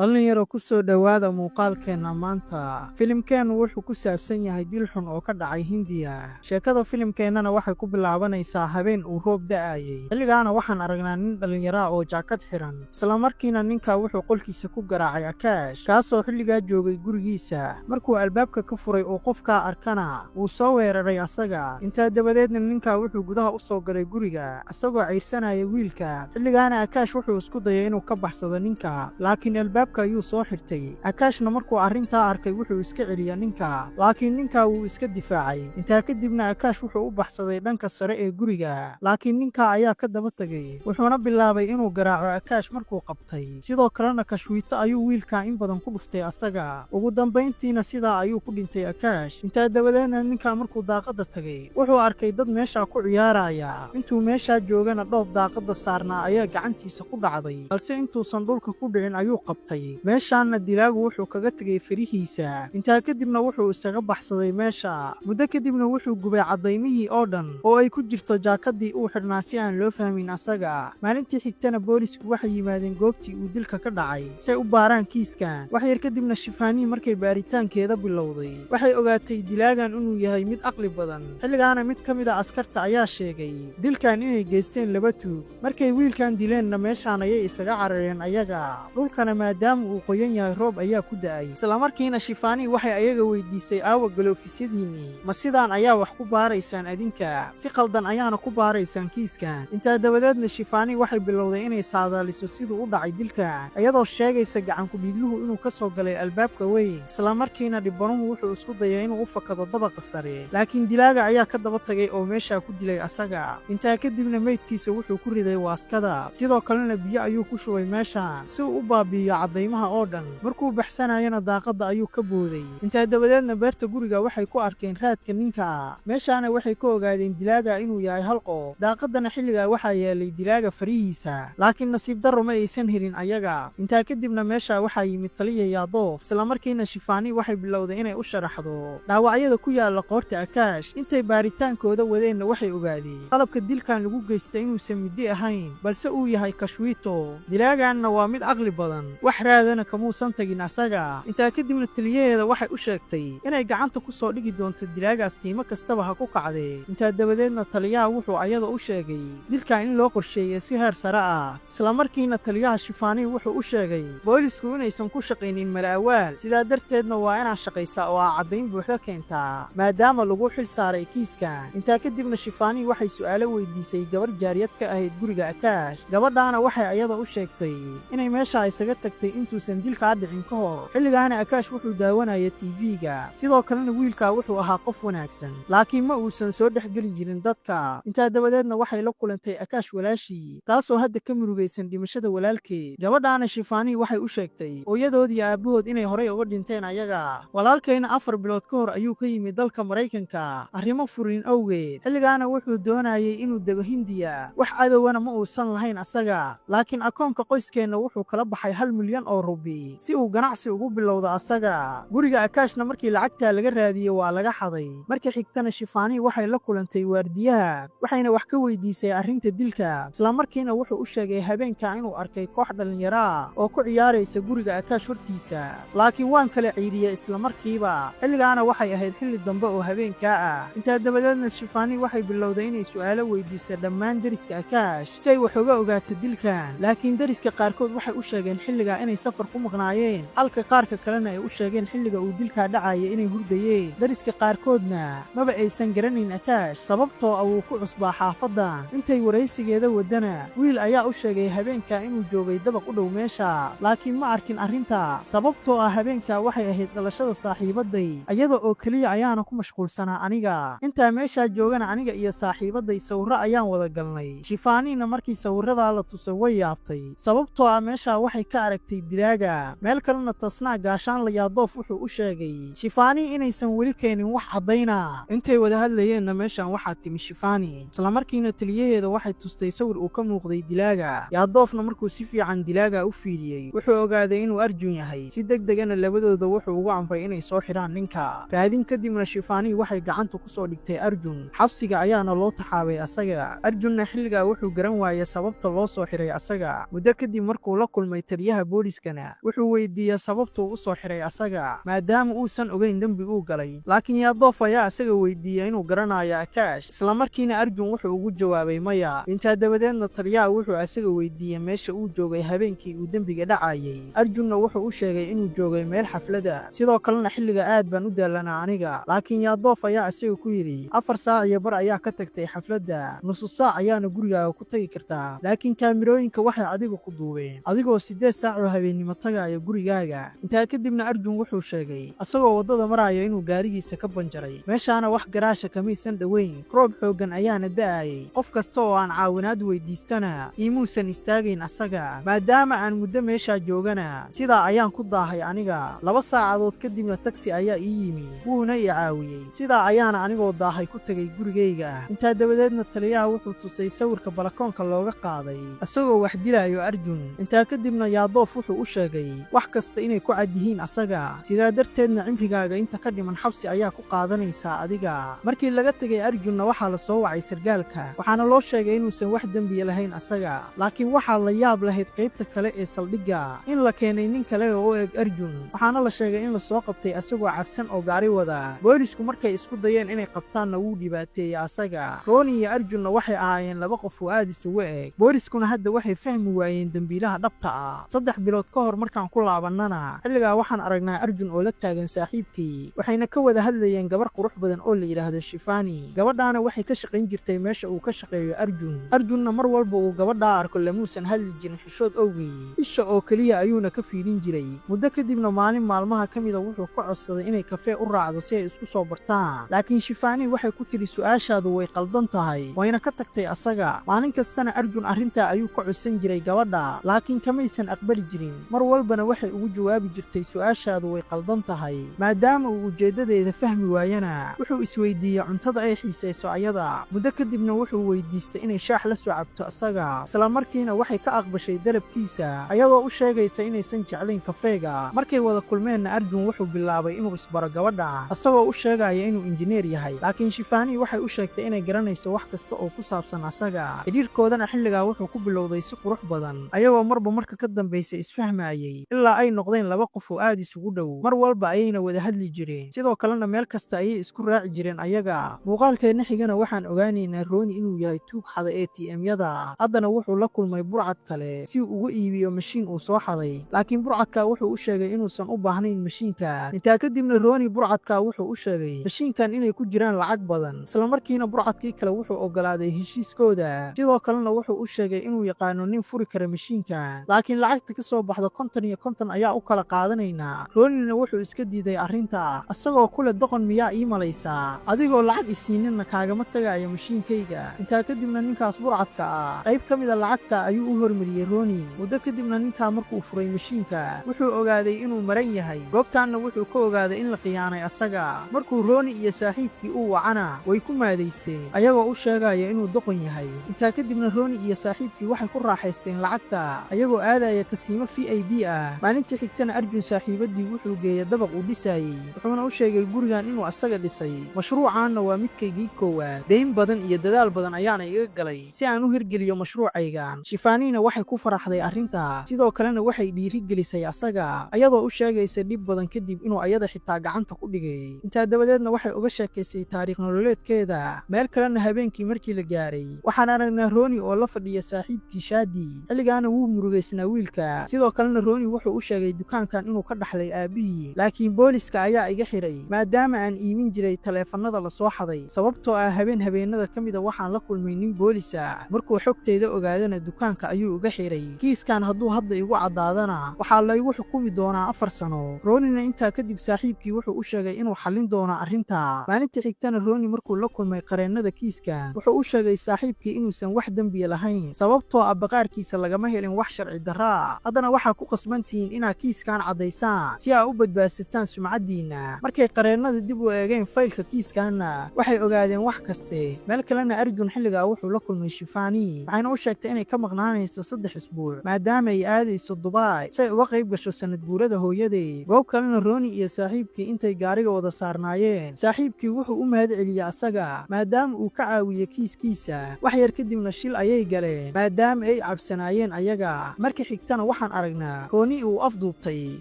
Dhalinyaro, ku soo dhowaada muuqaalkeenna maanta. Filimkeennu wuxuu ku saabsan yahay dil xun oo ka dhacay Hindiya. Sheekada filimkeennana waxay ku bilaabanaysaa habeen uu roob da'ayay. Xilligaana waxaan aragnaa nin dhallinyara oo jaakad xiran. Isla markiina ninka wuxuu qolkiisa ku garaacay Akaash, kaasoo xilligaa joogay gurigiisa. Markuu albaabka ka furay oo qofkaa arkana, wuu soo weeraray asaga. Intaa dabadeedna ninka wuxuu gudaha u soo galay guriga, isagoo cayrsanaya wiilka. Xilligaana Akaash wuxuu isku dayay inuu ka baxsado ninka, laakiin albaabka ayuu soo xirtay. Akaashna markuu arrintaa arkay, wuxuu iska celiya ninka, laakiin ninka wuu iska difaacay. Intaa kadibna Akaash wuxuu u baxsaday dhanka sare ee guriga, laakiin ninka ayaa ka daba tegay, wuxuuna bilaabay inuu garaaco Akaash markuu qabtay. Sidoo kalena kashwiito ayuu wiilka in badan ku dhuftay asaga. Ugu dambayntiina sidaa ayuu ku dhintay Akaash. Intaa dabadeedna ninka markuu daaqadda tagay, wuxuu arkay dad meeshaa ku ciyaaraya. Intuu meeshaa joogana dhoob daaqadda saarnaa ayaa gacantiisa ku dhacday, balse intuusan dhulka ku dhicin ayuu qabtay. Meeshaanna dilaagu wuxuu kaga tegay farihiisa. Intaa kadibna wuxuu isaga baxsaday meesha. Muddo kadibna wuxuu gubay caddaymihii oo dhan, oo ay ku jirto jaakadii uu xidhnaa, si aan loo fahmin asaga. Maalintii xigtana boolisku waxay yimaadeen goobtii uu dilka ka dhacay si ay u baaraan kiiskan. Wax yar kadibna Shifaanii markay baaritaankeeda bilowday, waxay ogaatay dilaagan inuu yahay mid aqli badan. Xilligaana mid ka mid a askarta ayaa sheegay dilkan inay geysteen laba tuug. Markay wiilkan dileenna meeshaan ayay isaga carareen ayaga. Dhulkana maadaama uu qoyan yahay, roob ayaa ku da'ay. Islamarkiina Shifaanii waxay ayaga weydiisay: "Aawa galoofisadiinnii? Ma sidaan ayaa wax ku baaraysaan adinka? Si qaldan ayaana ku baaraysaan kiiskan." Intaa dabadeedna Shifaanii waxay bilowday inay saadaaliso siduu u dhacay dilkan, iyadoo sheegaysa gacanku-dhiigluhu inuu ka soo galay albaabka weyn. Islamarkiina dhibanuhu wuxuu isku dayay inuu u fakado dabaqa sare, laakiin dilaaga ayaa ka daba tagay oo meeshaa ku dilay asaga. Intaa kadibna meydkiisa wuxuu ku riday waaskada, sidoo kalena biyo ayuu ku shubay meeshaan si uu u baabi'iyo caddaymaha oo dhan. Markuu baxsanayana daaqadda ayuu ka booday. Intaa dabadeedna beerta guriga waxay ku arkeen raadka ninka. Meeshaana waxay ka ogaadeen dilaaga inuu yahay hal qof. Daaqadana xilligaa waxaa yaalay dilaaga farihiisa, laakiin nasiib darro ma aysan helin ayaga. Intaa kadibna meesha waxaa yimid taliya Yaadoof. Islamarkiina Shifaani waxay bilowday inay u sharaxdo dhaawacyada ku yaala qoorta Akaash. Intay baaritaankooda wadeenna waxay ogaadeen qalabka dilkan lagu geystay inuusan middi ahayn, balse uu yahay kashwiito. Dilaaganna waa mid caqli badan, wax raadana kamuusan tagin asaga. Intaa kadibna taliyaheeda waxay u sheegtay inay gacanta ku soo dhigi doonto dilaagaas, qiimo kastaba ha ku kacdee. Intaa dabadeedna taliyaha wuxuu ayada u sheegay dilkan in loo qorsheeyey si heer sare ah. Islamarkiina taliyaha Shifaanii wuxuu u sheegay boolisku inaysan ku shaqaynin malaawaal, sidaa darteedna waa inaad shaqaysaa oo aa caddayn buuxda keentaa, maadaama lagu xil saaray kiiskan. Intaa kadibna Shifaanii waxay su'aalo weydiisay gabarh jaariyad ka ahayd guriga Akaash. Gabadhaana waxay ayada u sheegtay inay meesha isaga tagtay intuusan dilkaa dhicin ka hor. Xilligaana Akaash wuxuu daawanaya TV-ga. Sidoo kalena wiilkaa wuxuu ahaa qof wanaagsan, laakiin ma uusan soo dhex geli jirin dadka. Intaa dabadeedna waxay la kulantay Akaash walaashii, taasoo hadda ka murugaysan dhimashada walaalkeed. Gabadhaana Shifaanii waxay u sheegtay hooyadood iyo aabbahood inay horay uga dhinteen ayaga. Walaalkayna 4 bilood ka hor ayuu ka yimid dalka Maraykanka arrimo furin awgeed. Xilligaana wuxuu doonayay inuu dego Hindiya, wax cadowgana ma uusan lahayn asaga, laakiin akoonka qoyskeenna wuxuu kala baxay 1 milyan oo rubi si uu ganacsi ugu bilowdo asaga. Guriga Akaashna markii lacagtaa laga raadiyey waa laga xaday. Markii xigtana Shifaanii waxay la kulantay waardiyaha, waxayna wax ka weydiisay arrinta dilka. Islamarkiina wuxuu u sheegay habeenka inuu arkay koox dhallinyaro ah oo ku ciyaaraysa guriga Akaash hortiisa, laakiin waan kala ciiriyey islamarkiiba. Xilligaana waxay ahayd xilli dambe oo habeenkaa ah. Intaa dabadeedna Shifaanii waxay bilowday inay su'aalo weydiisa dhammaan deriska Akaash si ay wax uga ogaato dilkan, laakiin deriska qaarkood waxay u sheegeen xilligaa inay safar ku maqnaayeen, halka qaarka kalena ay u sheegeen xilliga uu dilkaa dhacaya inay hurdayeen. Deriska qaarkoodna maba aysan garanayn Akaash, sababtoo ah wuu ku cusbaa xaafadan. Intay waraysigeeda wadana, wiil ayaa u sheegay habeenka inuu joogay dabaq u dhow meesha, laakiin ma arkin arrinta, sababtoo ah habeenkaa waxay ahayd dhalashada saaxiibaday, ayada oo keliya ayaana ku mashquulsanaa aniga. Intaa meeshaa joogana aniga iyo saaxiibaday sawirro ayaan wada galnay. Shifaaniina markii sawirradaa la tusay way yaabtay, sababtoo ah meeshaa waxay ka aragtay dilaaga. Meel kalena Tasnaa gaashaan Yaadoof wuxuu u sheegay Shifaanii inaysan weli keenin wax caddayna. Intay wada hadlayeenna meeshan waxaa timi Shifaani. Islamarkiina taliyaheeda waxay tustay sawir uu ka muuqday dilaaga. Yaadoofna markuu si fiican dilaaga u fiiriyey, wuxuu ogaaday inuu Arjun yahay. Si deg degana labadooda wuxuu ugu amray inay soo xidhaan ninka. Raadin kadibna Shifaanii waxay gacanta ku soo dhigtay Arjun, xabsiga ayaana loo taxaabay asaga. Arjunna xilligaa wuxuu garan waayey sababta loo soo xiray asaga. Muddo kadib markuu la kulmay taliyaha booliska Booliskana wuxuu weydiiyey sababtuu u soo xiray asaga, maadaama uusan ogeyn dembi uu galay. Laakiin Yaadoof ayaa asaga weydiiyey inuu garanayo Akaash. Isla markiina Arjun wuxuu ugu jawaabay maya. Intaa dabadeedna taliyaha wuxuu asaga weydiiyey meesha uu joogay habeenkii uu dembiga dhacayay. Arjunna wuxuu u sheegay inuu joogay meel xaflada, sidoo kalena xilliga aad baan u daalanaa aniga. Laakiin Yaadoof ayaa isaga ku yidhi, 4 saac iyo bar ayaa ka tagtay xafladda, nusu saac ayaana gurigaaga ku tagi kartaa, laakiin kaamirooyinka waxay adiga ku duubeen adigoo 8 saac oo habeennimo tagaaya gurigaaga. Intaa kadibna Arjun wuxuu sheegay asagoo waddada maraya inuu gaarigiisa ka banjaray, meeshaana wax garaasha kamaysan dhoweyn, roob xooggan ayaana da'ayay, qof kasta oo aan caawinaad weydiistana iimuusan istaagayn asaga, maadaama aan muddo meeshaa joogana sidaa ayaan ku daahay aniga. 2 saacadood kadibna tagsi ayaa ii yimi, wuuna i caawiyey, sidaa ayaana anigoo daahay ku tegay gurigayga. Intaa dabadeedna taliyaha wuxuu tusay sawirka balakoonka looga qaaday isagoo wax dilaayo Arjun. Intaa kadibna Yaadoof wuxuu u sheegay wax kasta inay ku cad yihiin asaga, sidaa darteedna cimrigaaga inta ka dhiman xabsi ayaa ku qaadanaysaa adiga. Markii laga tegay Arjunna waxaa la soo wacay sargaalka, waxaana loo sheegay inuusan wax dembiya lahayn asaga. Laakiin waxaa la yaab lahayd qaybta kale ee saldhigga in la keenay nin kale oo u eg Arjun, waxaana la sheegay in la soo qabtay asagoo cabsan oo gaari wada. Boolisku markay isku dayeen inay qabtaanna wuu dhibaateeyey asaga. Roni iyo Arjunna waxay ahaayeen laba qof oo aad isugu eg, booliskuna hadda waxay fahmi waayeen dembiilaha dhabta ah. 3 bilood ka hor markaan ku laabannana, xilligaa waxaan aragnaa Arjun oo la taagan saaxiibkii, waxayna ka wada hadlayeen gabar qurux badan oo la yidhaahdo Shifani. Gabadhaana waxay ka shaqayn jirtay meesha uu ka shaqeeyo Arjun. Arjunna mar walba uu gabadhaa arko lamuusan hadli jirin xishood owgii, isha oo keliya ayuuna ka fiirin jiray. Muddo kadibna maalin maalmaha ka mida wuxuu ka codsaday inay kafee u raacdo si ay isku soo bartaan, laakiin Shifani waxay ku tidhi, "Su'aashaadu way qaldan tahay," wayna ka tagtay asaga. Maalin kastana Arjun arrintaa ayuu ka codsan jiray gabadha, laakiin kamaysan aqbali jirin. Mar walbana waxay ugu jawaabi jirtay, "Su'aashaadu way qaldan tahay." Maadaama uu ujeeddadeeda fahmi waayana, wuxuu isweydiiyey cuntada ay xiisayso ayada. Muddo kadibna wuxuu weydiistay inay shaax la soo cabto asaga. Isla markiina waxay ka aqbashay dalabkiisa, ayadoo u sheegaysa inaysan jeclayn kafeega. Markay wada kulmeenna Arjun wuxuu bilaabay inuu isbaro gabadha, asagoo u sheegaya inuu injineer yahay, laakiin Shifaanii waxay u sheegtay inay garanayso wax kasta oo ku saabsan asaga. Xidhiirkoodana xilligaa wuxuu ku bilowday si qurux badan, ayagoo marba marka ka dambaysa isfahmayey, ilaa ay noqdeen laba qof oo aad isugu dhow. Mar walba ayayna wada hadli jireen, sidoo kalena meel kasta ayay isku raaci jireen ayaga. Muuqaalkeenna xigana waxaan ogaanaynaa Rooni inuu yahay tuug xada ATM-yada. Haddana wuxuu la kulmay burcad kale si uu ugu iibiyo mashiin uu soo xaday, laakiin burcadka wuxuu u sheegay inuusan u baahnayn mashiinka. Intaa kadibna Rooni burcadka wuxuu u sheegay mashiinkan inay ku jiraan lacag badan. Isla markiina burcadkii kale wuxuu ogolaaday heshiiskooda, sidoo kalena wuxuu u sheegay inuu yaqaano nin furi kara mashiinkan, laakiin lacagta ka soo baxda 50 iyo 50 ayaa u kala qaadanaynaa. Roonina wuxuu iska diiday arrinta, isagoo kule, "Doqon miyaa ii malaysaa? Adigoo lacag isiinina kaagama tagaayo mashiinkayga." Intaa kadibna ninkaas burcadka ah qayb ka mida lacagta ayuu u hormariyey Rooni. Muddo kadibna ninkaa markuu furay mashiinka wuxuu ogaaday inuu maran yahay, goobtaanna wuxuu ka ogaaday in la khiyaanay asaga. Markuu Rooni iyo saaxiibkii uu wacana way ku maadaysteen, ayagoo u sheegaya inuu doqon yahay. Intaa kadibna Rooni iyo saaxiibkii waxay ku raaxaysteen lacagta, ayagoo aadaya kasiimo VIP ah. Maalintii xigtana Arjun saaxiibadii wuxuu geeyey dabaq uu dhisaayey, wuxuuna u sheegay gurigan inuu asaga dhisay, "Mashruucaanna waa midkaygii koowaad, deyn badan iyo dadaal badan ayaana iga galay si aan u hirgeliyo mashruucaygan." Shifaaniina waxay ku faraxday arrinta, sidoo kalena waxay dhiirigelisay asaga, ayadoo u sheegaysa dhib badan kadib inuu ayada xitaa gacanta ku dhigay. Intaa dabadeedna waxay uga sheekaysay taariikh nololeedkeeda. Meel kalena habeenkii markii la gaaray waxaan aragnaa Rooni oo la fadhiya saaxiibkii Shaadi. Xilligaana wuu murugaysnaa wiilka. Sidoo kalena Rooni wuxuu u sheegay, "Dukaankan inuu ka dhaxlay aabbihii, laakiin booliska ayaa iga xiray maadaama aan iimin jiray taleefannada la soo xaday, sababtoo ah habeen habeenada ka mida waxaan la kulmay nin boolisa, markuu xogtayda ogaadana dukaanka ayuu iga xiray. Kiiskan hadduu hadda igu caddaadana waxaa laygu xukumi doonaa 4 sano." Roonina intaa kadib saaxiibkii wuxuu u sheegay inuu xallin doono arrinta. Maalinta xigtana Rooni markuu la kulmay qareennada kiiskan wuxuu u sheegay saaxiibkii inuusan wax dembiya lahayn, sababtoo ah baqaarkiisa lagama helin wax sharci darraa. "Haddana waxaa ku qasbantihiin inaad kiiskan caddaysaan si aa u badbaadsataan sumcaddiinna." Markay qareennada dib u eegeen faylka kiiskanna waxay ogaadeen wax kaste. Meel kalena Arjun xilligaa wuxuu la kulmay Shifaani, waxayna u sheegtay inay ka maqnaanayso 3 isbuuc maadaama ay aadayso Dubaay si ay uga qayb gasho sanad guurada hooyadeed. Goob kalena Rooni iyo saaxiibkii intay gaariga wada saarnaayeen, saaxiibkii wuxuu u mahad celiyey asaga maadaama uu ka caawiyey kiiskiisa. Wax yar kadibna shil ayay galeen maadaama ay cabsanaayeen ayaga. Marka xigtana waxaan waxaan aragnaa Rooni uu afduubtay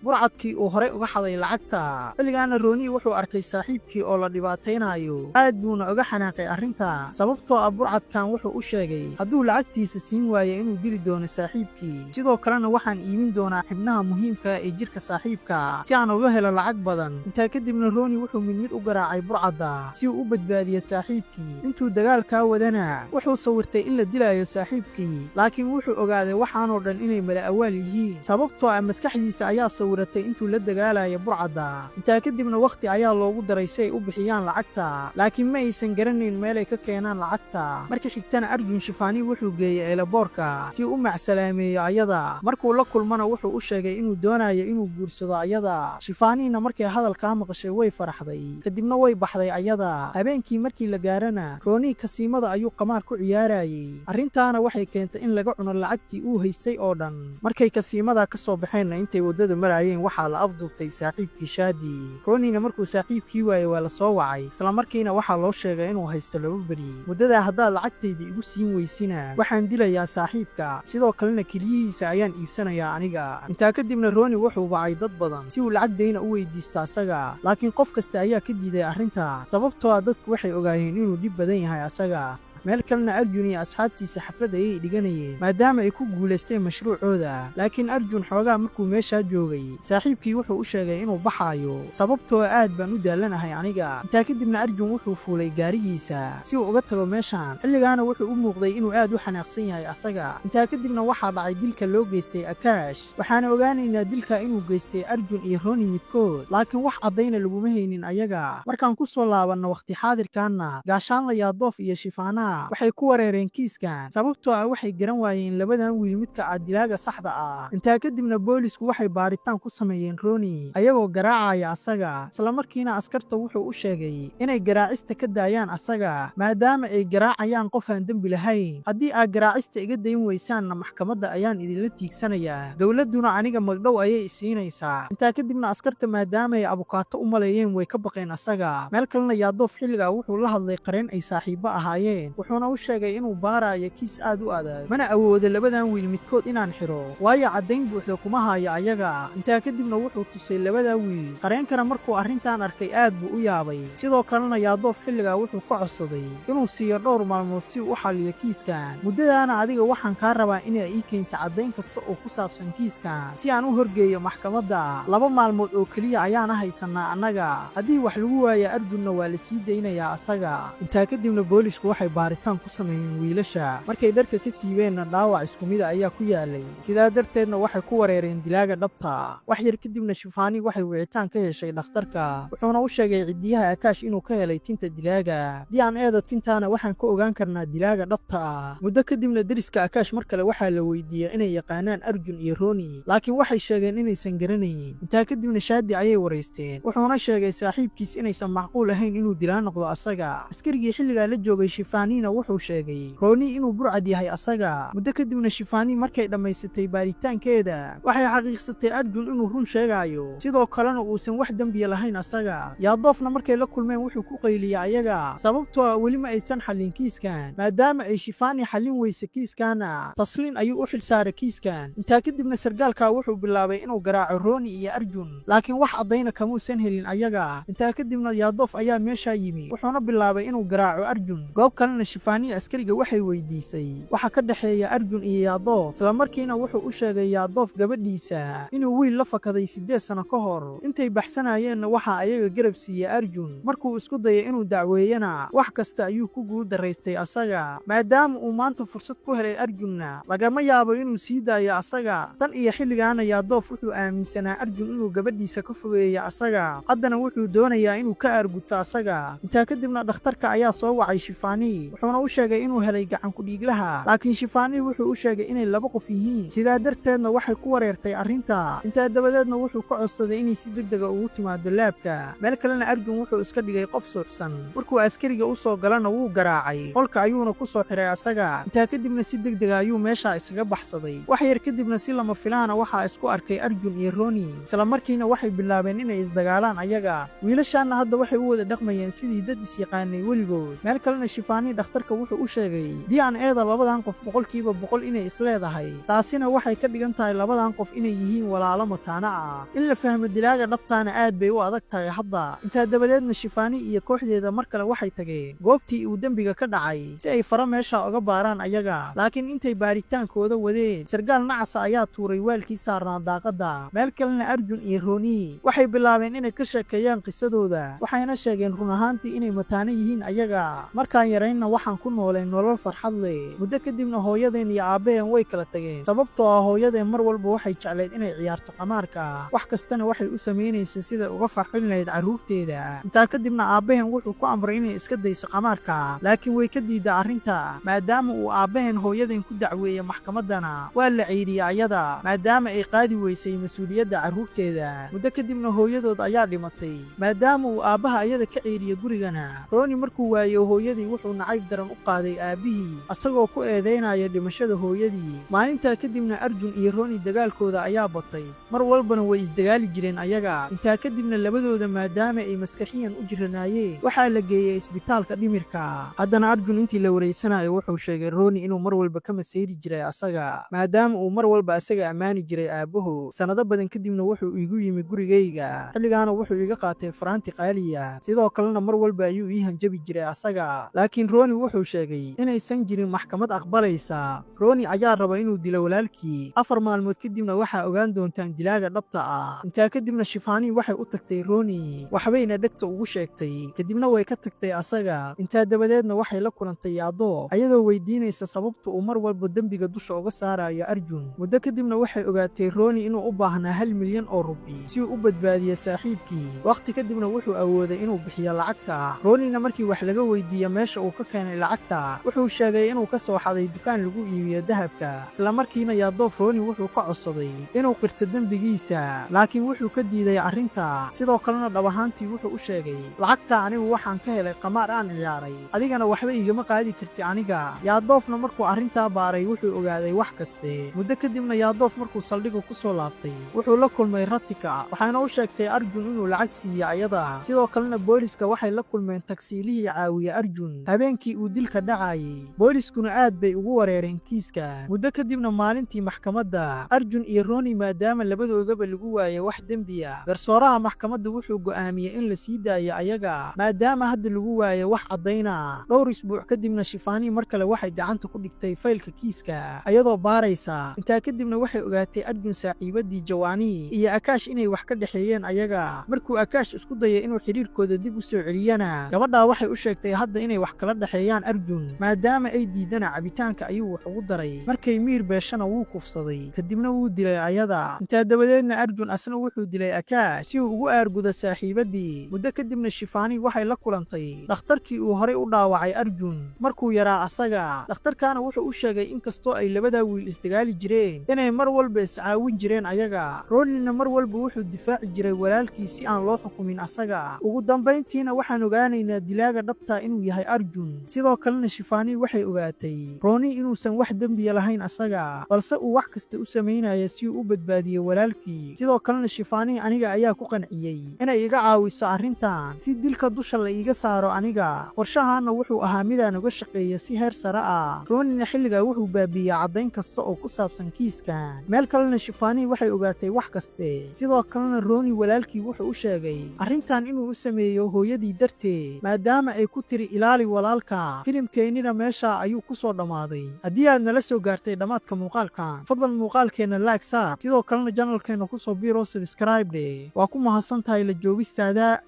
burcadkii uu horey uga xaday lacagta. Xilligaana Rooni wuxuu arkay saaxiibkii oo la dhibaataynayo, aad buuna uga xanaaqay arrinta, sababtoo ah burcadkan wuxuu u sheegay hadduu lacagtiisa siin waayo inuu dili doono saaxiibkii. Sidoo kalena waxaan iibin doonaa xibnaha muhiimka ee jirka saaxiibka si aan uga helo lacag badan. Intaa kadibna Rooni wuxuu mid mid u garaacay burcadda si uu u badbaadiyo saaxiibkii. Intuu dagaalkaa wadana wuxuu sawirtay in la dilayo saaxiibkii, laakiin wuxuu ogaaday waxaanoo dhan inay mala awaal yihiin, sababtoo ah maskaxdiisa ayaa sawiratay intuu la dagaalayo burcadda. Intaa kadibna wakhti ayaa loogu daray si ay u bixiyaan lacagta, laakiin ma aysan garanayn meelay ka keenaan lacagta. Markii xigtana Arjun Shifaani wuxuu geeyey eelaboorka si uu u macsalaameeyo ayada. Markuu la kulmana wuxuu u sheegay inuu doonayo inuu guursado ayada. Shifaaniina markay hadalkaa maqashay way faraxday, kadibna way baxday ayada. Habeenkii markii la gaarana Rooni kasiimada ayuu qamaar ku ciyaarayay. Arrintaana waxay keentay in laga cuno lacagtii uu haystay oo dhan. Markay kasiimada ka soo baxeenna intay waddada marayeen waxaa la afduubtay saaxiibkii Shaadi. Roonina markuu saaxiibkii waayey waa la soo wacay, isla markiina waxaa loo sheegay inuu haysto 2 beri. Muddadaa haddaad lacagtayda igu siin weysina waxaan dilayaa saaxiibka, sidoo kalena keliyihiisa ayaan iibsanayaa aniga. Intaa kadibna Rooni wuxuu wacay dad badan si uu lacag dayna u weydiisto asaga, laakiin qof kasta ayaa ka diiday arrinta, sababtoo ah dadku waxay ogaayeen inuu dhib badan yahay asaga. Meel kalena Arjun iyo asxaabtiisa xaflad ayay dhiganayeen maadaama ay ku guulaysteen mashruucooda. Laakiin Arjun xoogaa markuu meeshaa joogay saaxiibkii wuxuu u sheegay inuu baxaayo, sababtoo aad baan u daalanahay aniga. Intaa kadibna Arjun wuxuu fuulay gaarigiisa si uu uga tago meeshan. Xilligaana wuxuu u muuqday inuu aad u xanaaqsan yahay asaga. Intaa kadibna waxaa dhacay dilka loo geystay Akaash, waxaana ogaanaynaa dilka inuu geystay Arjun iyo Rooni midkood, laakiin wax caddayna laguma haynin ayaga. Markaan ku soo laabanno waqti xaadirkaanna, Gaashaanla Yaadoof iyo Shifaana waxay ku wareereen kiiskan, sababtoo ah waxay garan waayeen labadan wiil midka ah dilaaga saxda ah. Intaa kadibna boolisku waxay baaritaan ku sameeyeen Rooni ayagoo garaacaya asaga, isla markiina askarta wuxuu u sheegay inay garaacista ka daayaan asaga maadaama ay garaacayaan qof aan dembi lahayn. Haddii aad garaacista iga dayn weysaanna maxkamadda ayaan idinla tiigsanayaa, dowladduna aniga magdhow ayay isiinaysaa. Intaa kadibna askarta maadaama ay abukaato u maleeyeen way ka baqeen asaga. Meel kalena Yaadoof xilligaa wuxuu la hadlay qareen ay saaxiibo ahaayeen, wuxuuna u sheegay inuu baarayo kiis aad u adag, mana awoodo labadan wiil midkood inaan xiro, waayo caddayn buuxda kuma hayo ayaga. Intaa kadibna wuxuu tusay labada wiil. Qareenkana markuu arrintan arkay aad buu u yaabay. Sidoo kalena Yaadoof xilligaa wuxuu ka codsaday inuu siiyo dhowr maalmood si uu u xalliyo kiiskan. Muddadaana adiga waxaan kaa rabaa inay ii keento caddayn kasta oo ku saabsan kiiskan si aan u horgeeyo maxkamadda. 2 maalmood oo keliya ayaana haysanaa annaga, haddii wax lagu waayo Arjunna waa la sii daynayaa asaga. Intaa kadibna boolisku waxay baaritaan ku sameeyeen wiilasha. Markay dharka ka siibeenna dhaawac isku mid ayaa ku yaalay, sidaa darteedna waxay ku wareereen dilaaga dhabta. Wax yar kadibna Shifaani waxay wicitaan ka heshay dhakhtarka, wuxuuna u sheegay cidiyaha Akaash inuu ka helay tinta dilaaga. Haddii aan eeda tintaana waxaan ka ogaan karnaa dilaaga dhabta ah. Muddo kadibna deriska Akaash mar kale waxaa la weydiiyey inay yaqaanaan Arjun iyo Rooni, laakiin waxay sheegeen inaysan garanayn. Intaa kadibna Shaadi ayay wareysteen, wuxuuna sheegay saaxiibkiis inaysan macquul ahayn inuu dilaa noqdo asaga. Askarigii xilligaa la joogay Shifaaniina wuxuu sheegay Rooni inuu burcad yahay asaga. Muddo kadibna Shifaani markay dhammaysatay baaritaankeeda waxay xaqiiqsatay Arjun inuu run sheegayo, sidoo kalena uusan wax dembiya lahayn asaga. Yaadoofna markay la kulmeen wuxuu ku qayliyey ayaga, sababtoo ah weli ma aysan xallin kiiskan. Maadaama ay Shifaani xallin weyse kiiskaana, tasliin ayuu u xilsaaray kiiskan. Intaa kadibna sargaalka wuxuu bilaabay inuu garaaco Rooni iyo Arjun, laakiin wax caddayna kamuusan helin ayaga. Intaa kadibna Yaadoof ayaa meeshaa yimi, wuxuuna bilaabay inuu garaaco Arjun. Goob kalena Shifaani askariga waxay weydiisay waxa ka dhexeeya Arjun iyo Yaadoof, isla markiina wuxuu u sheegay Yaadoof gabadhiisa inuu wiil la fakaday 8 sano ka hor. Intay baxsanayeenna waxaa ayaga garab siiyey Arjun. Markuu isku dayay inuu dacweeyana wax kasta ayuu ku guul daraystay asaga. Maadaama uu maanta fursad ku helay Arjunna lagama yaabo inuu sii daayo asaga. Tan iyo xilligaana Yaadoof wuxuu aaminsanaa Arjun inuu gabadhiisa ka fogeeyo asaga, haddana wuxuu doonayaa inuu ka aarguto asaga. Intaa kadibna dhakhtarka ayaa soo wacay Shifaani, wuxuuna u sheegay inuu helay gacan ku dhiiglaha, laakiin Shifaani wuxuu u sheegay inay 2 qof yihiin, sidaa darteedna waxay ku wareertay arrinta. Intaa dabadeedna wuxuu ka codsaday inay si degdeg ah ugu timaado laabka. Meel kalena Arjun wuxuu iska dhigay qof suuxsan. Markuu askariga u soo galana wuu garaacay, qolka ayuuna ku soo xiray asaga. Intaa kadibna si degdeg ah ayuu meesha isaga baxsaday. Wax yar kadibna si lama filaana waxaa isku arkay Arjun iyo Rooni, isla markiina waxay bilaabeen inay isdagaalaan ayaga. Wiilashaanna hadda waxay u wada dhaqmayeen sidii dad is yaqaanay weligood. Meel kalena Shifaani dhakhtarka wuxuu u sheegay DNA-da labadan qof 100% inay isleedahay, taasina waxay ka dhigan tahay labadan qof inay yihiin walaalo mataano ah. In la fahmo dilaaga dhabtaana aad bay u adag tahay hadda. Intaa dabadeedna Shifaani iyo kooxdeeda mar kale waxay tageen goobtii uu dembiga ka dhacay si ay fara meesha uga baaraan ayaga. Laakiin intay baaritaankooda wadeen, sargaal nacasa ayaa tuuray waalkii saarnaa daaqadda. Meel kalena Arjun iyo Roni waxay bilaabeen inay ka sheekeeyaan qisadooda, waxayna sheegeen run ahaantii inay mataano yihiin ayaga. Markaan yaraynna waxaan ku noolay nolol farxad leh. Muddo kadibna hooyadeen iyo aabbaheen way kala tageen, sababtoo ah hooyadeen mar walba waxay jeclayd inay ciyaarto qamaarka, wax kastana waxay u samaynaysay sida uga farxin lahayd carruurteeda. Intaa kadibna aabbaheen wuxuu ku amray inay iska dayso qamaarka, laakiin way ka diiday arrinta. Maadaama uu aabbaheen hooyadeen ku dacweeyey maxkamaddana, waa la ceyriyey ayada, maadaama ay qaadi weysay mas-uuliyadda carruurteeda. Muddo kadibna hooyadood ayaa dhimatay, maadaama uu aabbaha ayada ka ceyriyey gurigana. Roni markuu waayo hooyadii wuxuu nacayb daran u qaaday aabbihii, asagoo ku eedeynaya dhimashada hooyadii. Maalintaa kadibna Arjun iyo Roni dagaalkooda ayaa batay, mar walbana way isdagaali jireen ayaga. Intaa kadibna labadooda maadaama ay maskaxiyan u jiranaayeen, waxaa la geeyey isbitaalka dhimirka. Haddana Arjun intii la wareysanayo wuxuu sheegay Roni inuu mar walba ka masayri jiray asaga, maadaama uu mar walba asaga ammaani jiray aabbahu. Sanado badan kadibna wuxuu iigu yimi gurigayga, xilligaana wuxuu iga qaatay faraanti qaaliya, sidoo kalena mar walba ayuu ii hanjabi jiray asaga. Laakiin Roni wuxuu sheegay inaysan jirin maxkamad aqbalaysa. Roni ayaa raba inuu dilo walaalkii. 4 maalmood kadibna waxaa ogaan doontaan dilaaga dhabta ah. Intaa kadibna Shifaani waxay u tagtay Roni, waxbayna dhegta ugu sheegtay, kadibna way ka tagtay asaga. Intaa dabadeedna waxay la kulantay Yaado, ayadoo weydiinaysa sababta uu mar walba dembiga dusha uga saarayo Arjun. Muddo kadibna waxay ogaatay Roni inuu u baahnaa 1 milyan oo rubi si uu u badbaadiyo saaxiibkii. Waqti kadibna wuxuu awooday inuu bixiyo lacagta. Ronina markii wax laga weydiiyo meesha uu ka keenay lacagta, wuxuu sheegay inuu ka soo xaday dukaan lagu iibiyo dahabka. Isla markiina Yaadoof Roni wuxuu ka codsaday inuu qirto dembigiisa, laakiin wuxuu ka diiday arrinta. Sidoo kalena dhab ahaantii wuxuu u sheegay, lacagta anigu waxaan ka helay qamaar aan ciyaaray, adigana waxba igama qaadi karti aniga. Yaadoofna markuu arrintaa baaray wuxuu ogaaday wax kaste. Muddo kadibna Yaadoof markuu saldhigga ku soo laabtay wuxuu la kulmay Ratika, waxaana u sheegtay Arjun inuu lacag siiyo ayada. Sidoo kalena booliska waxay la kulmeen tagsiilihii caawiye Arjun habeenkii uu dilka dhacayay. Booliskuna aad bay ugu wareereen kiiska. Muddo kadibna maalintii maxkamadda, Arjun iyo Roni maadaama labadoodaba lagu waayay wax dembi ah, garsooraha maxkamadda wuxuu go'aamiyey in la sii daayo ayaga, maadaama hadda lagu waayay wax caddayna. Dhowr isbuuc kadibna Shifaani mar kale waxay gacanta ku dhigtay faylka kiiska ayadoo baaraysa. Intaa kadibna waxay ogaatay Arjun saaxiibadii Jawaani iyo Akaash inay wax ka dhexeeyeen ayaga. Markuu Akaash isku dayay inuu xiriirkooda dib u soo celiyana, gabadhaa waxay u sheegtay hadda inay wax kala dhexeeyaan Arjun, maadaama ay diidana cabitaanka ayuu wax ugu daray. Markay miir beeshana wuu kufsaday, kadibna wuu dilay ayada. Intaa dabadeedna Arjun asna wuxuu dilay Akaash si uu ugu aargudo saaxiibadii. Muddo kadibna Shifaani waxay la kulantay dhakhtarkii uu horay u dhaawacay Arjun markuu yaraa asaga. Dhakhtarkaana wuxuu u sheegay inkastoo ay labadaa wiil isdagaali jireen, inay mar walba iscaawin jireen ayaga. Ronina mar walba wuxuu difaaci jiray walaalkii si aan loo xukumin asaga. Ugu dambayntiina waxaan ogaanaynaa dilaaga dhabta inuu yahay Arjun. Sidoo kalena Shifaani waxay ogaatay Roni inuusan wax dembiya lahayn asaga, balse uu wax kasta u samaynaya si uu u badbaadiyo walaalkii. Sidoo kalena Shifaani aniga ayaa ku qanciyey inay iga caawiso arrintan si dilka dusha la iiga saaro aniga. Qorshahaana wuxuu ahaa midaan uga shaqeeya si heer sare ah. Ronina xilligaa wuxuu baabiiyey caddayn kasta oo ku saabsan kiiskan. Meel kalena Shifaani waxay ogaatay wax kaste. Sidoo kalena Roni walaalkii wuxuu u sheegay arrintan inuu u sameeyo hooyadii darteed, maadaama ay ku tiri ilaali walaalka. Filimkeennina meesha ayuu ku soo dhammaaday. Haddii aad nala soo gaartay dhammaadka muuqaalkan, fadlan muuqaalkeenna like saar, sidoo kalena channelkeena ku soo biiro subscribe dhe. Waa ku mahadsan tahay la joogistaada.